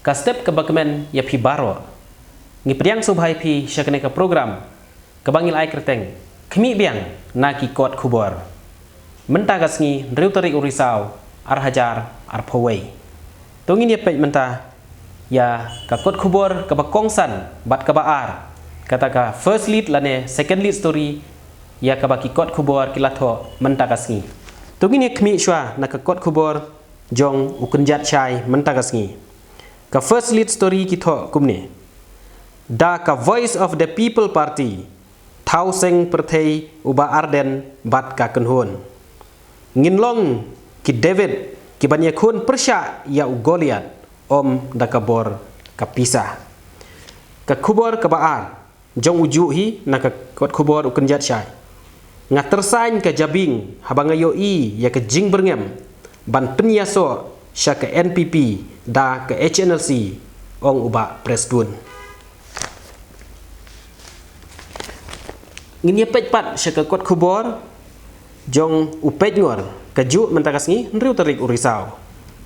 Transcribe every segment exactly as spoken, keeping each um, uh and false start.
Ka step kaba kmen ïa phi baroh. Ngi pdiang sngewbha ïa phi sha kane ka program kaba ngi la ai kyrteng Khmih Biang na ki kot khubor. Mynta ka sngi hynriew tarik u Risaw ar hajar arphew wei. To ngin ïa peit mynta ïa ka kot khubor kaba kongsan bad kaba ar, kata ka first lead lane second lead story ïa kaba ki kot khubor ki la thoh mynta ka sngi. To ngin ïa khmih shuwa na ka kot khubor jong u kynjat shai mynta ka sngi. Ka first lead story ki thoh kumne: Da ka Voice of the People Party thaw seng pyrthei u Bah Ardent bad ka kynhun. Ngin long ki David kiban ïakhun pyrshah ïa u Goliath, ym da ka bor ka pisa. Ka khubor kaba ar jong u juh hi na ka kot khubor u kynjat shai: Nga tyrsain ka jabieng haba nga ïohi ïa ka jingbyrngem ban pynïasoh sha ka N P P da ka H N L C, ong u Bah Prestone. Ngin ïa peit pat sha ka kot khubor jong u Peitngor, ka juh mynta ka sngi hynriew tarik u Risaw.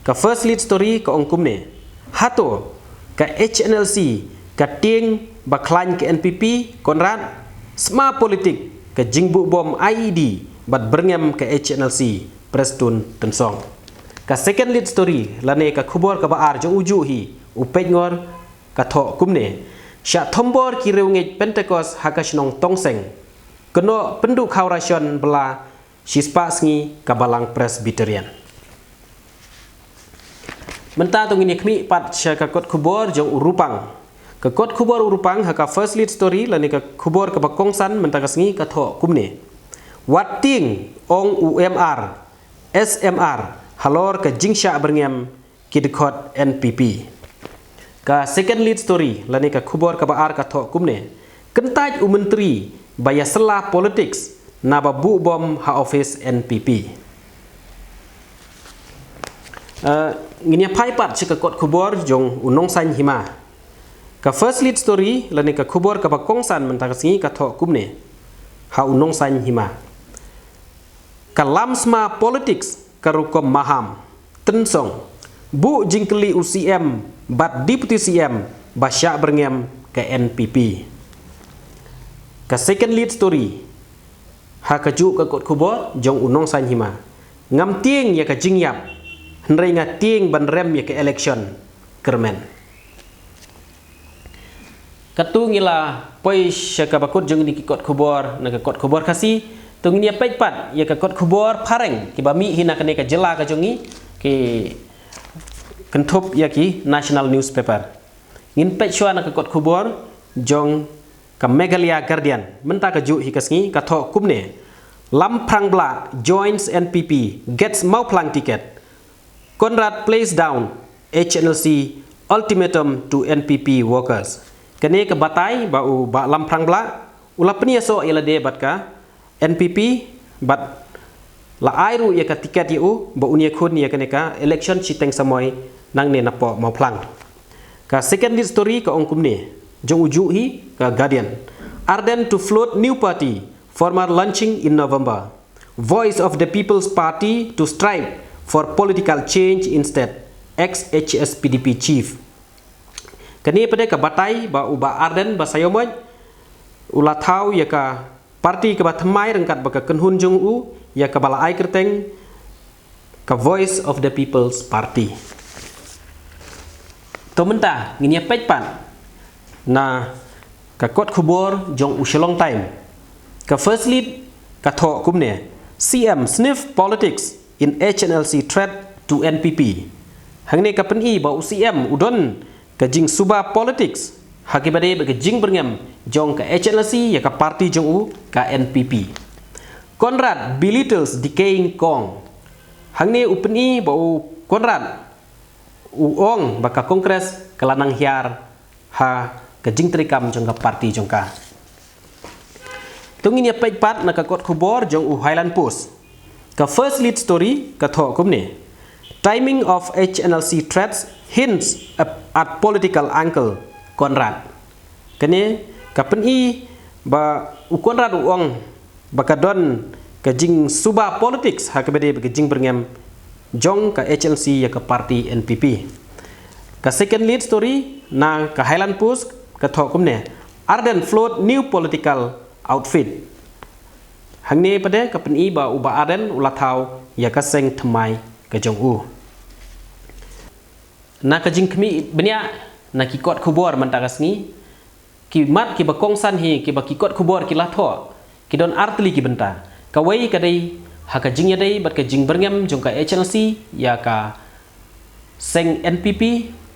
Ka first lead story ka ong kumne: Hato ka H N L C ka tieng ba khlaiñ ka N P P, Conrad? Sma politik ka jingbuh bom I E D bad byrngem ka H N L C, Prestone Tynsong. Ka second lead story lane ka khubor kaba ar jong u juh hi u Peitngor ka thoh kumne: Shah thombor ki riewngeit Pentecost ha ka shnong Tongseng. Kynnoh pynduh khaw ration bylla shispah sngi ka Balang Presbyterian. Mynta to ngin ïa khmih pat sha ka kot khubor jong u Rupang. Ka kot khubor u Rupang ha ka first lead story lane ka khubor kaba kongsan mynta ka sngi ka thoh kumne: Wat tieng, ong u M R, S M R halor ka jingshah byrngem ki dkhot N P P. Ka second lead story lane ka khubor kaba ar ka thoh kumne: Kyntait u Myntri ba ïasylla politics naba buh bom ha office N P P. Eh, ngin ïa phai pat sha ka kot khubor jong u Nongsaiñ Hima. Ka first lead story lane ka khubor kaba kongsan mynta ka sngi ka thoh kumne ha u Nongsaiñ Hima: Ka lam sma politics ka rukom maham. Tynsong: Buh jingkylli u C M bad Deputy C M ba shah byrngem ka N P P. Ka second lead story ha ka juh ka kot khubor jong u Nongsaiñ Hima: Ngam tieng ïa ka jingïap, hynrei nga tieng ban rem ïa ka election kyrmen. Katto ngi la poi sha kaba kut jong ngi ki kot khubor na ka kot khubor Khasi. To ngin ïa peit pat ïa ka kot khubor phareng kiba mih hi na kane ka jylla ka jong ngi, ki kynthup ïa ki national newspaper. Ngin peit shuwa na ka kot khubor jong ka Meghalaya Guardian mynta ka juh hi ka sngi ka thoh kumne: Lamphrang Blah joins N P P, gets Mawphlang ticket. Conrad plays down H N L C ultimatum to N P P workers. Kane ka batai ba u Bah Lamphrang Blah u la pynïasoh ïa lade bad ka N P P bad la ai ruh ïa ka ticket ïa u ba un ïakhun ïa kane ka election shiteng samoi nangne napoh Mawphlang. Ka second lead story ka ong kumne jong u juh hi ka Guardian: Ardent to float new party, former launching in November. Voice of the People's Party to strive for political change instead, ex H S P D P chief. Kane pat ka batai ba u Bah Ardent Basaiawmoit u la thaw ïa ka party kaba thymmai ryngkat bad ka kynhun jong u ïa kaba la ai kyrteng ka Voice of the People's Party. To mynta ngin ïa peit pat na ka kot khubor jong u Shillong Times. Ka first lead ka thoh kumne: C M sniff politics in H N L C threat to N P P. Hangne ka pyni ba u C M u don ka jingsuba politics ha kiba dei bad ka jingbyrngem jong ka H N L C ïa ka party jong u ka N P P. Conrad belittles decaying Cong. Hangne u pyni ba u Conrad u ong ba ka Congress ka la nang hiar ha ka jingtrei kam jong ka party jong ka. To ngin ïa peit pat na ka kot khubor jong u Highland Post. Ka first lead story ka thoh kumne: Timing of H N L C threats hints at, at political angle, Conrad. Kane ka pyni ba u Conrad u ong ba ka don ka jingsuba politics ha kaba dei bad ka jingbyrngem jong ka H N L C ïa ka party N P P. Ka second lead story na ka Highland Post ka thoh kumne: Ardent float new political outfit. Hangne pat de ka pyni ba u Bah Ardent u la thaw ïa ka seng thymmai ka jong u. Na ka jingkhmih bniah na ki kot khubor mynta ka sngi, ki mat kiba kongsan hi, kiba ki kot khubor ki la thoh, ki don artylli ki bynta. Kawei ka dei ha ka jingïadei bad ka jingbyrngem jong ka H N C ïa ka seng N P P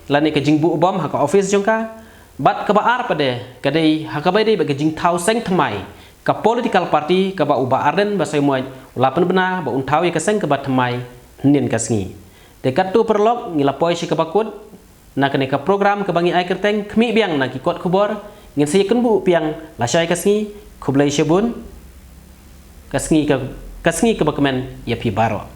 lane ka jingbuh bom ha ka office jong ka. Bad kaba ar pat de ka dei ha kaba dei bad ka jingthaw seng thymmai ka political party kaba u Bah Ardent Basaiawmoit u la pynbna ba un thaw ïa ka seng kaba thymmai hynnin ka sngi. Te katto paralok ngi la poi sha kaba kut na kane ka program kaba ngi ai kyrteng Khmih Biang na ki kot khubor. Ngin sa ïakynduh biang lashai ka sngi. Khublei shibun. Ka sngi ka, ka sngi kaba kmen ïa phi baroh.